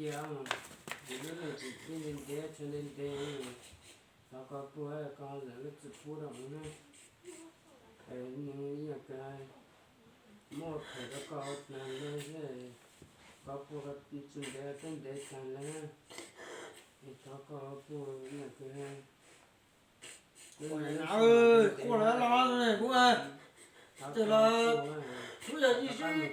Cia, ces lub neej tsis txij ntev ntev tshaj ntev ntev, thov koj pub koj lawv lub txim pub rau kuv na. Nws yog kawg muaj phem rau koj ua tag nrho, koj pub koj txij ntev txij ntev tag nrho, es thov koj pub yog kawg Kuv los kuv ces los kuv yog ib zib,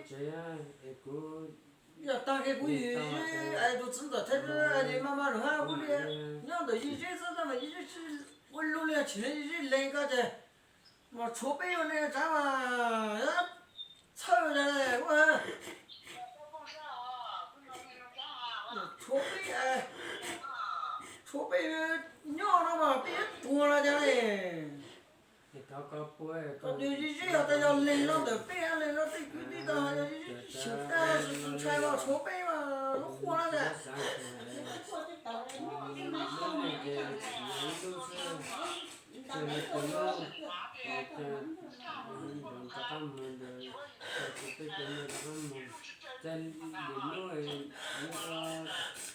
yog tag kiag kuv yim zib es tus txiv ntxawm thiab li maj maj lus hab kuv li nyob ntawm yim zib xwb tab mas yim zib ua lub li tsis yim zib lees koj ces mas tshuav peb ua neej tsav mas txhawj li ua tshuav peb, tshuav peb nyob no mas peb yuav tuag los cas li. Tau nws zib zib os, tas yog lees los ntawm peb, lees los tej kwv tij tau yog zib zib xyum tag, ntshai los tshuav peb mas lub qhua no tas. Txawm lwm lub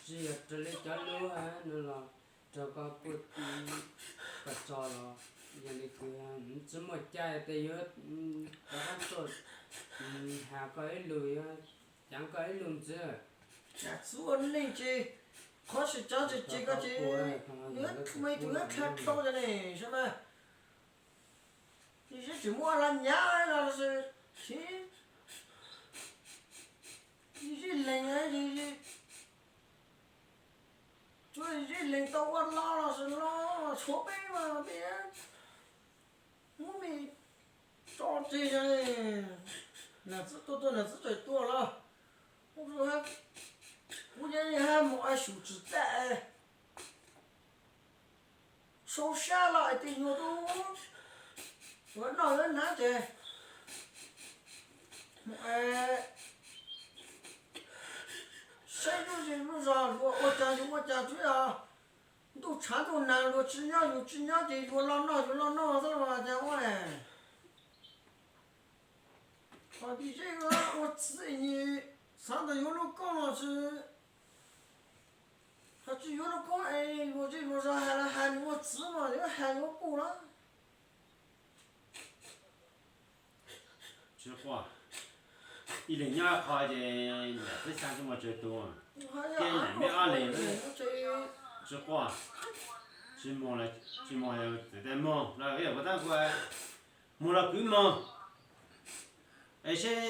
tsis yog raws li cov lub no los raug koj puj koj tso los yog li kws tsis muaj cai tes yuav rov qab tuaj has koj ib lus, yuav ceev koj ib lus ntxiv. Nam txiv ua neej ces qhov tsis txawj tsis ces koj ces yuav me tus yuav dlha dlhau li ne sab mas. Yim zib tsis muaj los nyav los sis, yim zib lees, tsuav yim zib lees tau ua los los sis los tshuav peb mas peb muab me tso tseg yog li. Nam txiv tuaj tuaj nam txiv tseem tuaj los, kuv yeej hab mus ua xyum tsis tag. Sau sab los es tes nyuag tub, yuav noj yuav hnav ces mus saib lub zej lub zos luag ua cas yus ua cas twb yog ntuj tshav ntuj nag luag tsis nyob yus tsis nyob ces luag los noj yus los noj xwb los cas ua. Qhov yim zeb ua txiv es xav ntawm yuav lub koob los sis ho tsis yuav lub koob es luag zej luag zos hais los hais nws ua txiv mas yuav hais yuav puj los. Tsis quaj, ib leeg nyob qho ces niam txiv xyaa tsis muaj tsawg tus, ces niam me ob leeg tsis quaj, tsis muag, tsis muag txawm tes muag los yog kuv tab kuv muag los kwv muag, es seb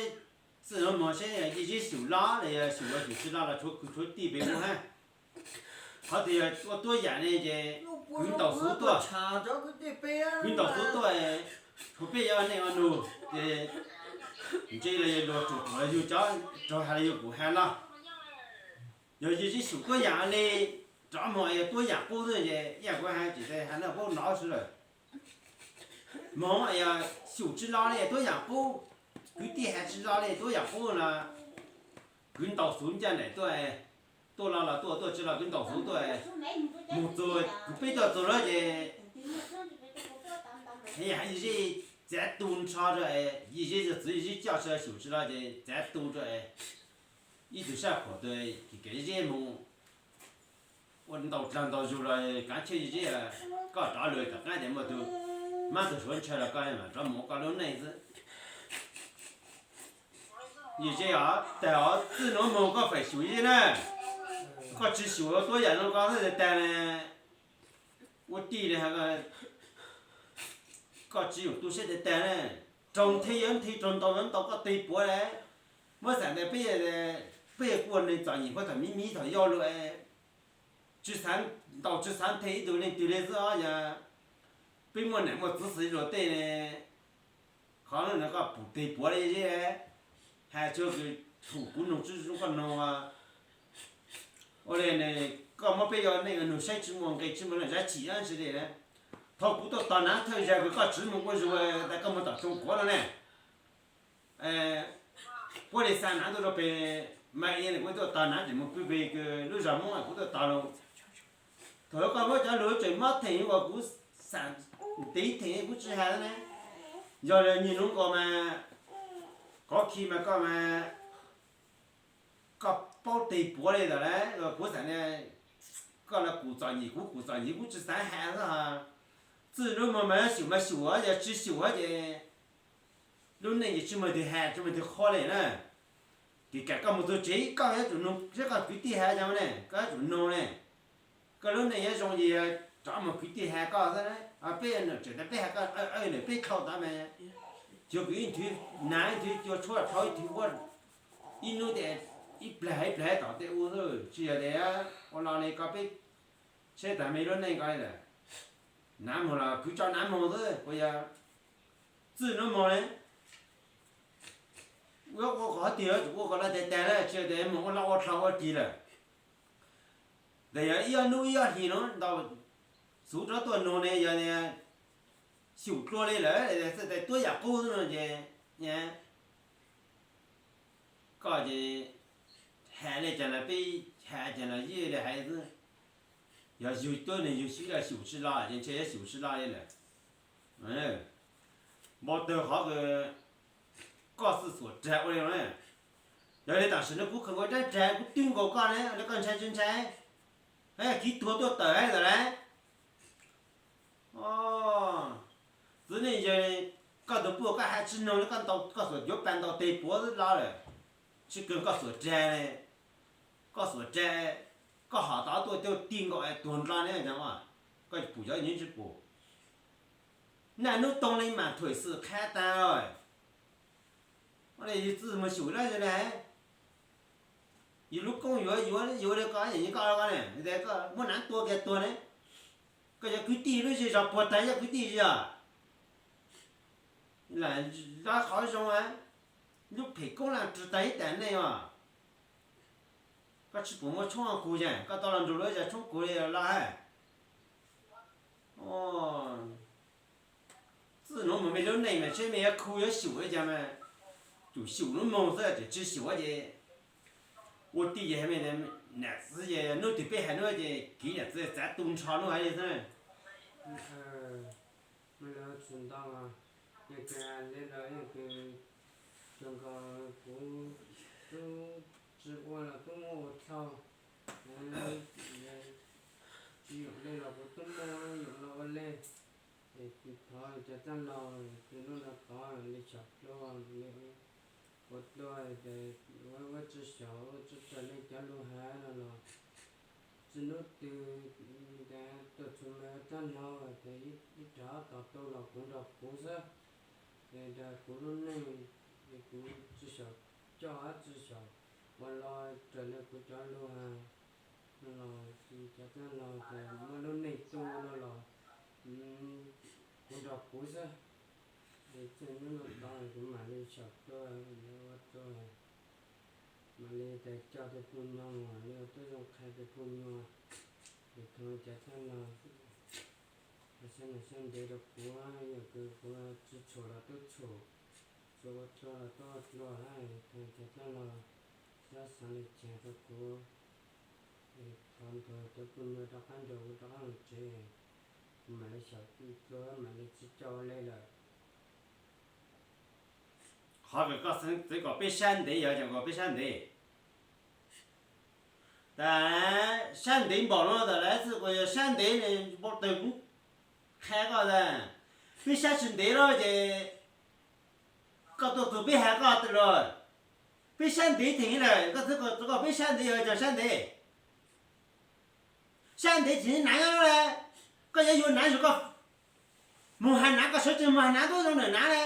txij no mus seb yim zeb xyum los los yog xyum los xyum tsis los los tshuav kwv tshuav tij pem mus hab. Qhov twg yog ua tuab yam ne ces kwv ntaus xuv tuaj, kwv ntaus xuv tuaj, tshuav peb yog neej ua nug ces ntse los yog luag tsuam kuv los yug cov raug hais los yog kuv hais los. Yog yim zeb xyum tuab yam li rov mus yog tuab yam qub xwb ces ib yam kuv hais tsis tas hais no paub hnov xwb lawm. Mus yog xyum tsis los li tuab yam qub, kwv tij hais tsis los li tuab yam qub los kwv ntaus xuv ncaj nraim tuaj, tuaj los los tuaj, tuaj tsis los kwv ntaus xuv tuaj. Mus txug kwv peb tuaj txug lawm ces yim zeb txiav tu nrho rau, yim zeb txiv yim zeb coj tsis los xyum tsis los ces txiav tu rau ib tug sab phuam tus, kis kis zeb mus ua ntau dlaag ntau zug los kaav cheb zeb, koj rov lug tom qaab tes muaj tug mab tug suav ntshaw los koj mam rov mus ua koj lub neej xwb. Yim zeb os, tag os, txij nuav moog koj feem xyum zeb na, koj tsis xyum tuab yam no koj txhaj tag le, ua tij le, koj tsis xyum tu siab tag tag le, raug nthe yuav nthe, raug ntau yuav ntau, koj teg puav le. Muab xam ntawd peb, peb kuj ua neeg txom nyem puag thaum me me thaum yau lug, tsis xaav ntaus tsis xaav nthe ib tug leej twg le xwb os. Yog peb muaj nam muaj txiv xwb luag tej, qhov no koj pum teg puav le, hais tsuag kws thum kuv noog tsi zoo koj noog. Ua le ne, koj muab peb ua neej ua nug saib tsis muaj nqe tsis muaj zab chim dlaab tsi le. Thaum kuv tuaj tog nav thawj zaug kws koj tsiv moog ua zug tas koj moog tom tsoo kuav no ne, puab le xa nav tuaj rau peg, mas kuv tuaj tog nav tseem moog pw peg kws lub zog Moob kuv tuaj tog lug. Thaum koj muab cov lug tseem mob theem uas kuv xam ntev theem kuv tsis has na. Yog le nyiaj nuv nkaus mas, kov khi mas koj mas, koj paub tes puav li ntawd lauj. Kuv xav tias koj los kuv txom nyem, kuv kuv txom nyem, kuv tsis xav has xwb. Txij hnub no mas xyum mas xyum, yog tsis xyum ces lub neej ces tsis muaj leej twg has, tsis muaj leej twg qhuas li na. Ces kam koj mus txog tsev koj yuav tsum nug saib koj kwv tij hais cas ne, koj yuav tsum nug ne. Koj lub neej yuav zoo ces rov mus kwv tij has koj xwb. Peb niam tsev tas peb has koj, niam peb dhau tas mas, cov kwv ib nthwv hnav, ib nthwv cua tshuaj dhau, ib nthwv ua, ib hnub tias ib plag ib plag tom tej ua xwb, tsis yog tias ua los li koj peb tsheb tas me lub neej ko li lawm. Nav moog los kwv tso nav moog xwb, puas yog? Txij hnub no ne, ua qhov twg yuav tsum ua kom lawv tag tag lawm, tsis yog tias mus ua loj ua dhau ua dlig lawm. Ntawd yog ib ob hnub ib ob hlis no ntau, xub rov tuaj nug ne, yog xyum dlua li lawm, xav tias tuab yam qub xwb no ces, koj ces has li cas los peb has cas los yeej li hais xwb. Yog yug tuab neeg yug xwb los xyum tsis los ces ntshe yuav xyum tsis los li lawm. Npau taws qhov koj xwb xuam rag ua li no. Yog li tam sim no kuv khaws nkaus rab rag kuv twb nkaus koj ne, koj ntshai tsis ntshai? Khiv tuag tuaj tawm li ntawd lauj. Txiv neej yawg, koj tus puj koj has tsis noog li, koj xuam cuav pas ntaus tes puav xwb los lawm. Tsis kawg koj xuam rag li, koj xuam rag, koj hom tau tuaj tej tig nkaus tuag nrho ne, koj pum cov nyob tsis pum. Naj nub toog li mas thuam xwm qha tas. Yus txwj mus xyum dab tsi ne? Yus lub koob yuav yuav yuav li koj, yog koj, koj muab nav tua kiag tuag ne. Koj cov kwv tij lub zej zog puag tag, yog kwv tij zog. Lam zov qhov zoo, lub phem koob lam rwg tag ib tas nej os. Koj tsis pum muaj tshoob kuv, koj tau los nrug lub zej tshoob kuv li los hab. Txij nuav mus mej lub neej mas tsheb mej yuav khu yuav xyum li cas mas, tsum xyum lub moog xwb, tsis xyum ces ua tij ces niam txiv ces nub twg peb hais nub ces kiv niam txiv txav tu nrho nub hais li xwb. Mej lub tsis ntau, yog kws le los yog kws zoo nkaus kuv tub tsi ua los tub muab ua dlhau, tsis yoom le los kuv tub muab yoom los ua le. Es thov cov txaj laug, tus lub no thov li xyaum dlua, ua dlua ces ua tsi xyaum ua tsi raws li cov lug hais no los, txij nub twg tuaj txug mej ua txaj laug ces ib rov tom tu los kuv nrog kuv xwb. Es nrog kuv lub neej, es kuv tsi xyaum coj hab tsi xyaum ua los raws li kuv cov lug hais no los, cov txaj laug ces muaj lub neej tu no los kuv nrog kuv xwb. Es txij nub no tod kuv mam li xyaum dlua, ua dlua, mam li tas coj tej pug nyuag, mam li ua tub zoo qha tej pug nyuag. Es thov cov txaj laug sab ntev rau kuv, yog kws kuv tsi txhum los tub txhum, tsi ua dlua los tub ua dlua, thov cov txaj laug sab xaav le caag rau kuv. Thov ntuas cov pug nyuag rov qab nrug kuv rov qab moog tsev, kuv mam li xyaum dlua mam li tsi coj ua le lawm. Qhov kws koj txwv kom peb sab ntev yog cas kom peb sab ntev? Tas sab ntev npaum no tas lawv txwv kom yog sab ntev, npau taws kuv qha koj tas, peb sab tsis ntev lawm ces koj tuaj txug peb has koj tas los, peb sab ntev theem lawm, koj txwv kom peb sab ntev yog cas sab ntev? Sab ntev tsis nav nyob le, koj yuav yuav nav zoo koj moog has nav, koj sawv tsees moog has nav tuab zoo nam nav le.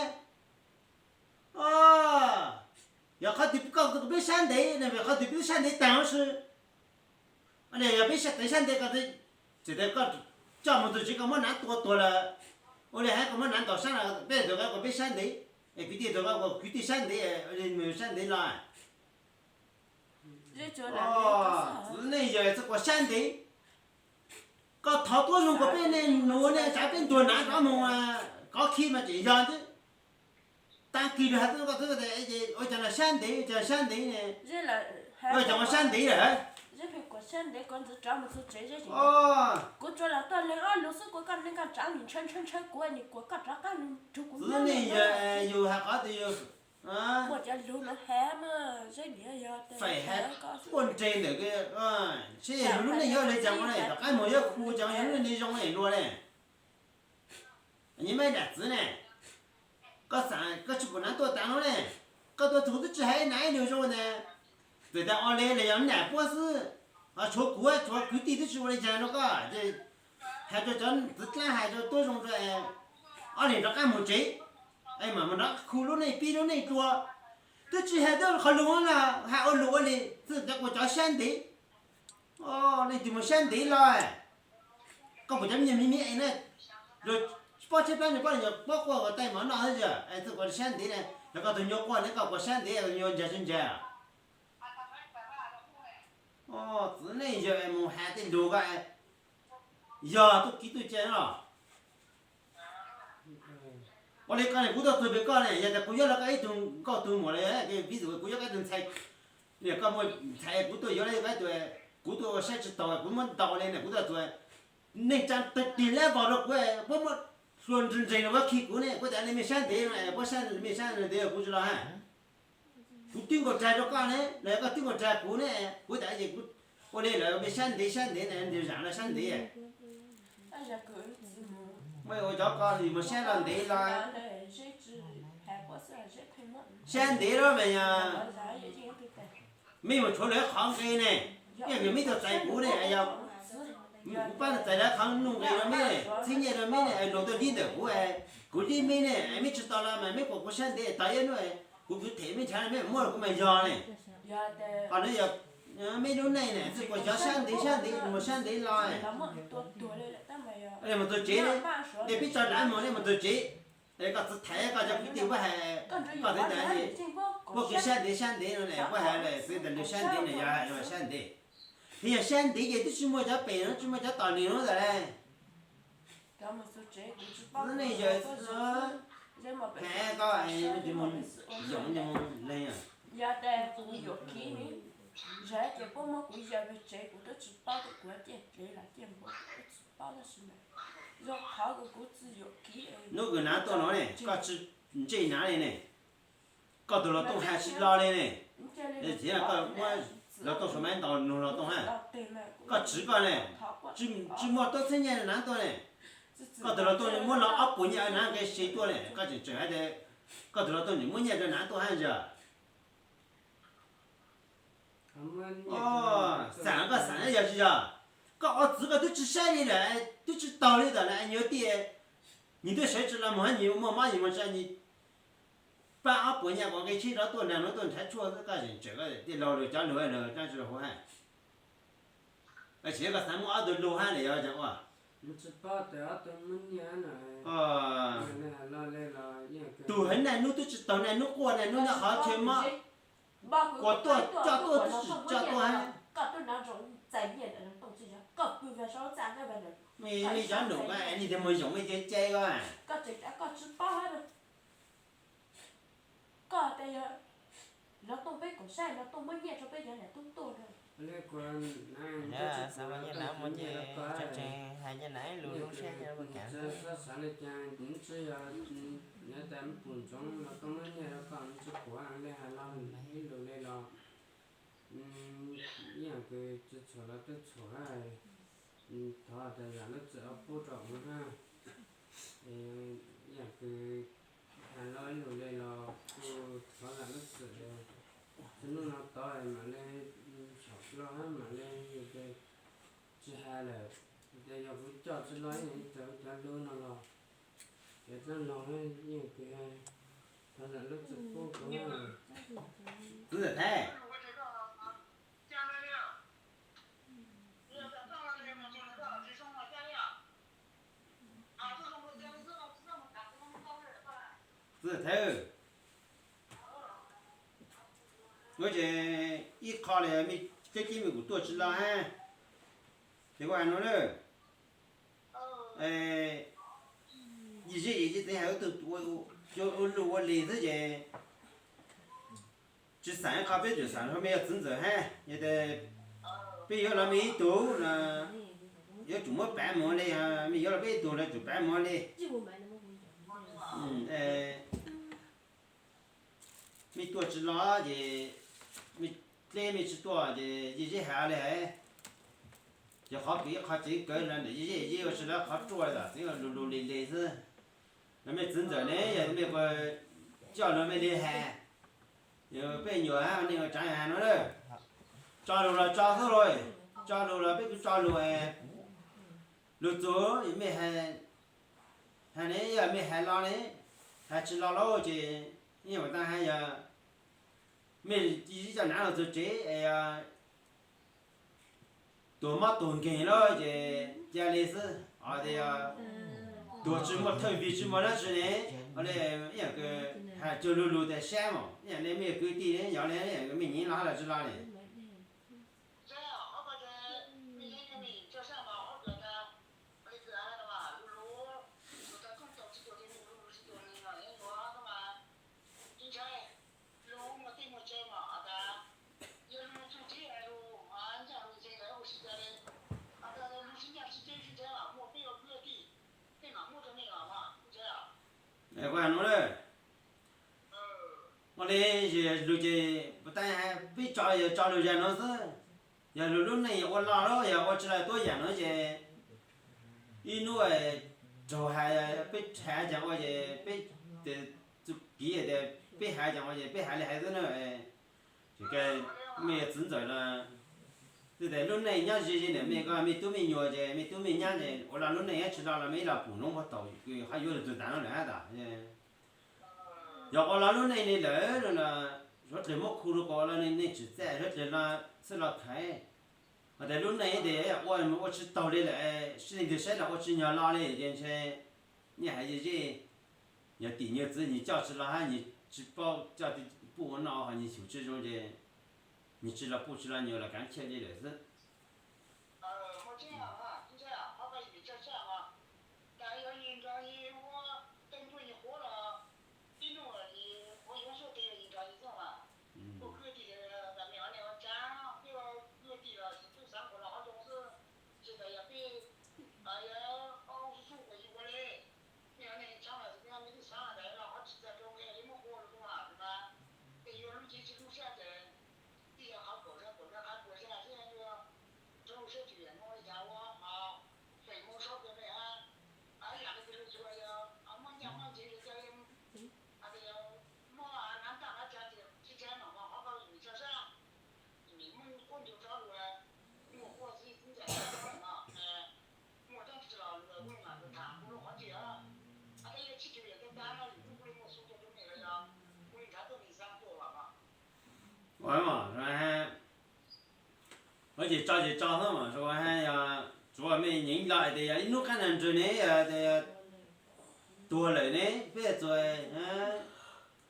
Yog qhov twg koj txwv kom peb sab ntev, qhov twg peb sab ntev taag huv si. Yog peb sab ntev, sab ntev koj txwv, tsis tas koj coj moog txug tsev koj muab nav tua tuag lawm, ua li hab koj muab nav ntaus sab, peb tug koj kom peb sab ntev, es kwv tij tug koj kom kwv tij sab ntev, sab ntev los. Txiv neej yawg txwv kom sab ntev, koj thov tuab zoo kom peb neeg nuav nej tsav peb ntuag nav rov moog, kov khi mas tseem yog ntawd. Taag kig lug has tub koj txwv, ua cas los sab ntev, ua cas sab ntev ne, ua cas ua sab ntev lawm. Txiv neej yawg, yus has qhov twg yus Muaj cov lug no has mas, faim has quaj nres ntawm, seb yog lub neej yuav li cas ua ne, rov qab mus yuav khu cas yog lub neej zoo li luag ne. Nyias mej dam txwv ne, koj xav koj tsis pum nav tuaj tas no ne, koj tuaj txug twb tsis hais ib nav ib lug zoo ntag. Txawm tas o le los yog nam puab xwb, ho tshuav kuv tshuav kwv tij twb tsis ua li cas rau koj. Hais rau cov txwv dlaab hais rau tuab zoo rau, ob leeg rov qab mus tsev, es mam mus nrov khu lub neej pib lub neej dlua. Twb tsis hais twb qhov lug na, hais ua lug ua li xwb, cov kuj cov sab ntev. Leej twg mus sab ntev los, koj puas cov me nyuam me me es na, pob tsheb plab pob nyuag pob quaj ua taij mov noj xwb, es txawm kuv sab ntev ne, los koj tus nyuag quaj ne koj kuv sab ntev, tus nyuag ntsag tsis ntsag. Txwv neej yawg es mus has tej lug ko, yog tuaj kiv tuaj ca no. Ua li koj ne kuv tuaj txug pem koj ne, yog tas kuv yuav los koj ib tug nkauj tug muam los, vis tus kuv yuav koj ib tug ntxhais, koj muaj ntxhais kuv tuaj yuav los koj ib tug, kuv tuaj ua saib tsis taus kuv muab ntaus li na, kuv tuaj txug neej tsa tig lab vog rau kuv, puab muab hlua ntseg ntseg rau puab khi kuv ne, kuv tas li mej sab ntev no, puab sab mej sab ntev kuv tsis los hab. Kuv twb nkaus rag rau koj ne los yog koj twb nkaus rag kuv ne, kuv tas ua li lawm mej sab ntev sab ntev na, nti zam los sab ntev. Mej ua cov ko mus sab los ntev los, sab ntev lawm mas yog mej mus tshuav lawv qhov nqe ne, yog mej tau txais kuv ne, yog kuv pab txais lawv qhov nuj nqis rau mej, txheeb nyiaj rau mej ne, luag tuaj lib ntawm kuv, kuv lib mej ne, mej tsis tau los mas mej pom kuv sab ntev tau ib hnub kuv kwv them mej ntshav mej muab kuv mas yog ne. Qhov no yog mej lub neej ne, txwj kuas xyov sab ntev sab ntev mus sab ntev los. Nej mus txug tsev, nej pib tso dlav mus nej mus txug tsev, koj txwv thaiv koj cov kwv tij puab hais, koj txwv tas puab kwv sab ntev sab ntev no ne, puab hais txwv tas lug sab ntev no yog sab ntev. Yog sab ntev ces twb tsis muaj cov pem no tsis muaj cov tom nis no ntag lauj. Txwv neej yawg, hais koj, yog tas kuv yuam khiv, zag ces puab muab kuv ya pem tsev kuv twb tsis paub tias kuv ciaj dlev los ciaj npua, kuv twb tsis paub tab sis mas yog qhov kuv txwv yuam khiv. Hnub kws nav tuaj no ne koj tsis ntsej nav li ne, koj tus los tooj has tsis lo li ne. Txiv, koj muab los tooj suav maiv ntaus nug los tooj hab, koj tsiv koj ne, tsis muaj tuab txheeb nyiaj nav tuaj ne. Koj tus los tooj muab los ob puas nyiaj nav nqe se tuaj ne, koj tseem tseem hais tias koj tus los tooj tseem muab nyiaj rau nav tuaj hab ntag. Xaam koj xaam yog tsis yog? Koj ob txwv koj twb tsis saib li lawm, twb tsis taug li ntawd lawm, nyias tias nyias twb sawv tsis los mus hab, nyias muaj mob nyias mus tsa, nyias pab ob puas nyiaj quav nqe tsheb rov tuaj nrag nuav tuaj nrhav tshuaj xwb, koj tseem tseem tias laug lug cov lug lawm dlaab tsi lug hab. Tsis koj xav muab ob tug lug hab lawm yog cas ua? Tug hab naj nub twb tsis taug, naj nub quaj, naj nub nyob qhov chaw mob, quas tuaj coj tuaj twb tsis coj tuaj hab. Mej cov num ko nej tias mus yoom mej cov cai ko. Koj tias yog Los Tooj peb koom saib, Los Tooj muab nyiaj rau peb cov niam tub tuaj na. Xav mas nyiaj nav muaj ces tseem hais nyiaj nav ib lus zoo siab nyiaj rau kam. Xav li cas kuv tsis yog, nyob tas pum ntsoov Los Tooj muab nyiaj rau koj tsis pum li hais los ib lus li los. Ib yam kws tsis txhuam los twb txhuam, thov tas zam lub txim pub rau kuv na. Ib yam kws hais los ib lus li los kuj thov zam lub txim. Txij hnub no tod mam li xyaum lo hab mam li tsis hais lawm. Ces yog kuv coj tsis lo ib yam li cov lub no los, ces dlaab no yeej kws thov zam lub txim pub kuv. Txwv ntxawm Thaib, txwv ntxawm Thaib, ua ces ib qho li mej teb ceb mej kuj tuaj tsis lo hab. Ces kuv has no na, yim zej yim zej tseem hais ua tug ua lug ua li xwb ces tsis xaam ib qho, peb tsuas xaam rau mej yog txwv ntxawm hab. Yog tas peb yuav los mej ib tug no, yuav tsum muab pav mus li, mej yuav los peb ib tug no tsum pav mus li. Ua mej tuaj tsi los ces mej dleb mej tsi tuaj ces yij zeb has le hais. Ces qhov kws ib qho tseem kawg no ntawm yij zeb yij ua tsi los qhov ruaj li tas tseem lug lug li li xwb. Los mej txiv ntxawm ne yog mej coj lug mej li has, peb nyuam hab nej ua tsaav has no na. Tso lug los tso xwb lauj, tso lug los peb kuj tso lug. Lug txug mej has ne yog mej has los ne, has tsi los lauj ces ib yam tas has yog mej ib coj nav lug txug tsev es tuag mob tuag nkeeg lawm ces ca le xwb. Ho tas yog tuag tsi muaj thawj vig tsi muaj dlaab tsi ne, ib yam has cuag lug lug tas sab mas ib yam le mej kwv tij ne yog le mej nyiam los hab los tsi los ne. Ua le lug ces puas tas has peb tso yog tso lug zag nuav xwb. Yog lug lub neej yog ua loj lawm yog ua tsi lug tuab yam nuav ces ib nub raug has peb has caag ua ces peb, txuj kev tas peb has caag ua ces peb has le has xwb na. Mej yog txiv ntxawm los, txij tas lub neej nyob ze ze ntawm mej ko mej tub mej nyuam ces mej tub mej nyab ces ua lug lub neej nyob tsi lug los mej ib los pum noob puag thaum kws qhov yuav lug txug tas no lawm hab tas. Yog ua lug lub neej le lawm no, suav dlawg muab khu rua kuas ua lug neej tsim txaj, suav dlawg los xwb los khaiv. Ho tas lub neej tas ua ua tsi taug le lawm, sib leej twg saib los ua tsi nyog los li ces ntshe nyaj has ze zej, yog tim nyuag txiv nwg coj tsi los hab nwg tsi paub coj puj ua noj ho nwg xyum tsi zoo ces nwg tsi los puj tsi los nyuam los kaav chaw li lawm xwb. Ua ces tso ces tso xwb mas, tsuav mej nyeem los tas yog ib hnub qaab nag nrag ne, tuag lawm ne, peb txug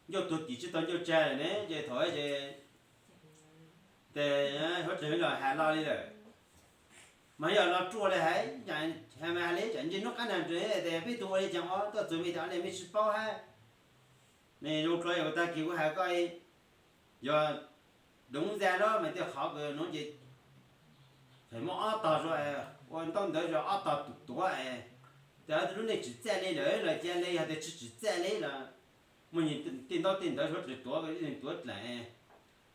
ncauj tuag tim tsi tau ncauj tsag lawm ne, ces thaum ces tes suav dlawg los has los li lawm. Mas yog los ruaj li hais, has mas has li cas ntsej hnub qaab nag nrag tes peb tug ua li caag ua tuaj txug mej tas le mej tsi paub hab. Mej zoo dlua yog tag kis kuv has koj, yog doov zag lawm mas tej qhov kws nuav ces thaum muaj ob tog ua ntaub ntawv zoo ob tog tuav, tas lub neej tsim txaj li lawm los ca le, yog tas tsi tsim txaj li los muaj tej ntaub tej ntawv suav dlawg tuav, tuav dlaim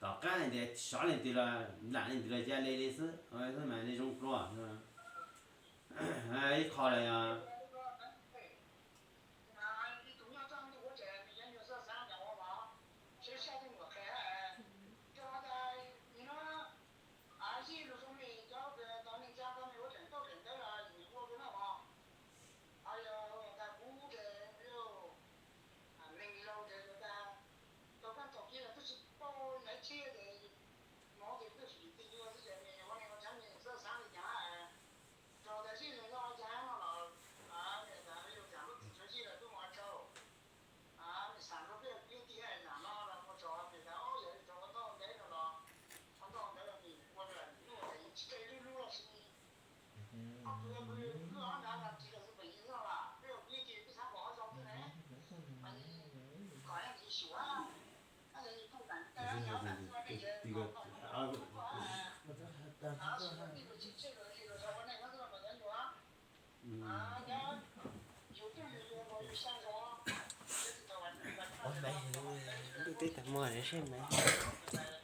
tom qaab tas sov leej twg los nplaim leej twg los ca le li xwb, mas li zoo dlua. Ib qho Tib tag mo seb mas.